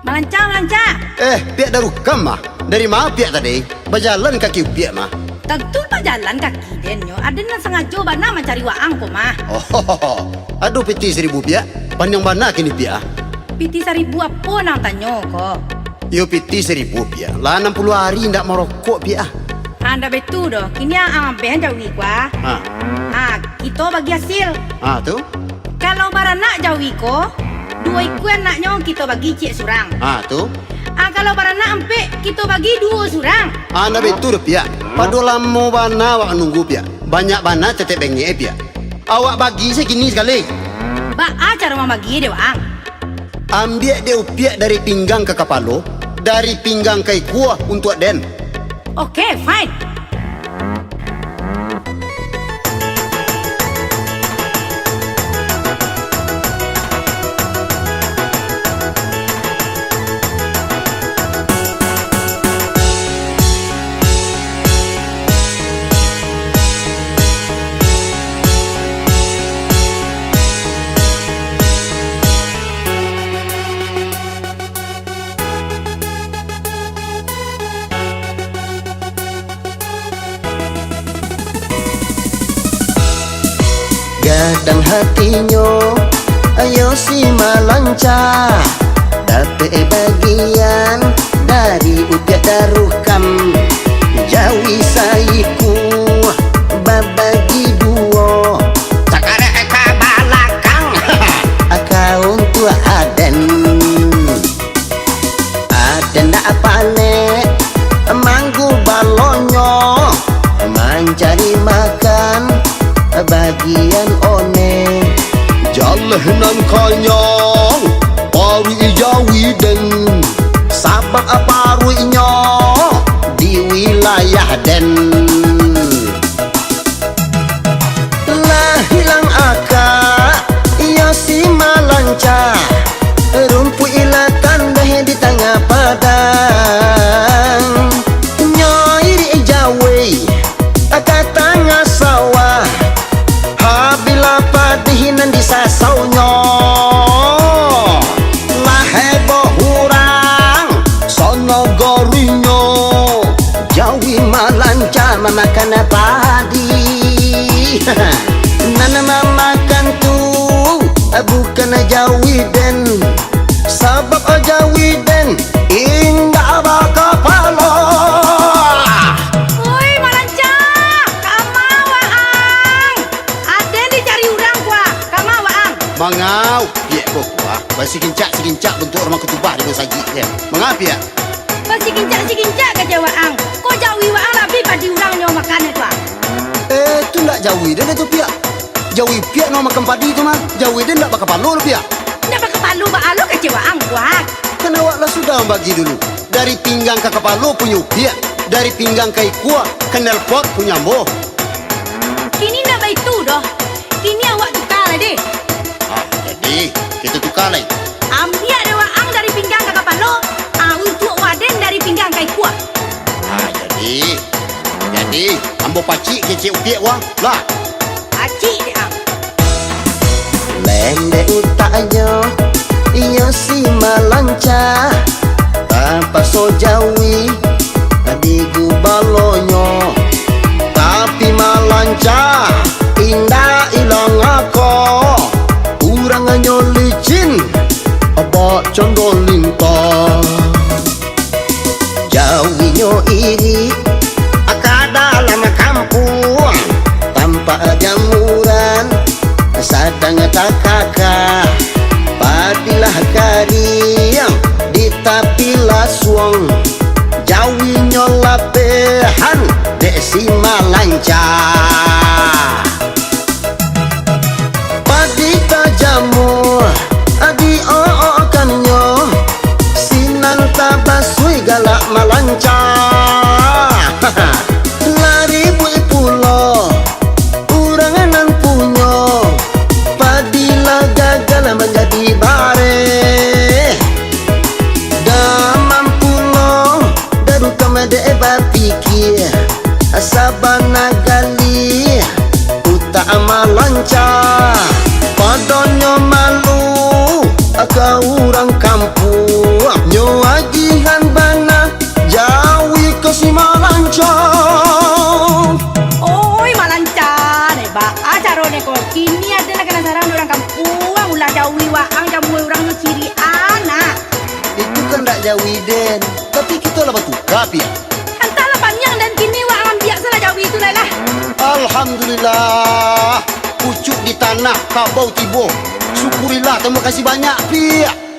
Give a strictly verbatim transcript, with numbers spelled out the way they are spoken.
Malanca, malanca. Eh, Piak Darukam mah. Dari ma Piak tadi? Bajalan kaki Piak mah. Tantu bajalan kaki den nyo. Aden nan sangajo bana mancari waang ko mah. Oh, aduh, pitih saribu Piak. Pandiang bana kini Piak ah. Pitih saribu apo nan tanyo ko? Iyo, pitih saribu Piak. Lah anam puluah ari indak marokok Piak ah. Ha, ndak baitu doh. Kini ang abeh jawi ko ah. Ha. Ha, kito bagi asil. Ha, tu? Kalau baranak jawi ko, duo ikua anaknyo kito bagi ciek surang. Ha, tu? Ah, kalau baranak ampek, kito bagi duo surang. Ah, ndak baitu doh, Piak. Pado lamo bana awak nunggu, Piak. Banyak bana tetek bengek, Piak. Awak bagi se kini sakali. Baa caro mambagi dek waang? Ambiak dek Upiak dari pinggang ka kapalo, dari pinggang ka ikua untuak den. Oke, fine. Gadang hatinyo, ayo si Malanca, dapek bagian dari Upiak Darukam. Jawi saikua babagi duo, takarek ka balakang, ka untuak aden. Aden ndak panek manggubalonyo, mancari makan bagian one. Jaleh nan kanyang paruik jawi den, sabab paruiknyo di wilayah den. Lah hilang akal, iyo si Malanca, rumpuik lah tanbeh di tangah padang. Nyo irik jawi ka tangah sawah, habih lah padih nan disasaunyo. Lah heboh urang sanagarinyo, jawi Malanca mamakan padi. Nan mamakan tu bukan jawi den, sabab jawi den indak bakapalo. Oi, Malanca, kama waang? Aden dicari urang ko ah, kama waang? Mangau, Piak ko ko ah. Basikincak-sikincak bantuak urang bakatubah di basajik den. Manga, Piak? Basikincak-sikincak kecek waang. Ko jawi waang labiah padi urang nyo makan tu ah. Eh, tu ndak jawi den tu, Piak. Jawi Piak nan makan padi tu mah. Jawi den ndak bakapalo lo, Piak. Ndak bakapalo baa lo kecek waang ko ah. Kan awak lah sudah mambagi dulu. Dari pinggang ka kapalo punyo Piak, dari pinggang ka ikua knalpot punyo ambo. Kini ndak baitu doh. Kini awak tuka lai deh. Ah, jadi, kito tuka lai. Ambiak dek waang dari pinggang ka kapalo, ah, untuak waden dari pinggang ka ikua. Ah, jadi, jadi, ambo pacik kecek Upiak ko ah. Lah. Pacik dek ang. Lembek utaknyo, iyo si Malanca, tapaso jawi digubalonyo. Tapi Malanca indak ilang ako, urangnyo licin, bak condo lintah. Jawinyo irik ka dalam kampuang, tampak jamuran sadang takakah. Padilah kariang di tapi lasuang, jawinyo lapehan dek si Malanca. Padi tajamuah diookannyo, sinan tabasuih galak Malanca. Lah ribuik pulo urang nan punyo, padi lah gagal manjadi bareh. Damam pulo Darukam dek bapikia, sabana gali utak Malanca. Padonyo malu ka urang kampuang, nyo Ko, kini aden lah kanasaran dek urang kampuang, ulah jawi waang jamua urang jo ciriak, nak. Itu kan ndak jawi den, tapi kito lah batuka, Piak. Antahlah paniang den, kini waang ambiak salah jawi tu lai lah. Alhamdulillah, pucuak di tanah, kabau tibo. Syukurilah, tarimo kasih banyak, Piak.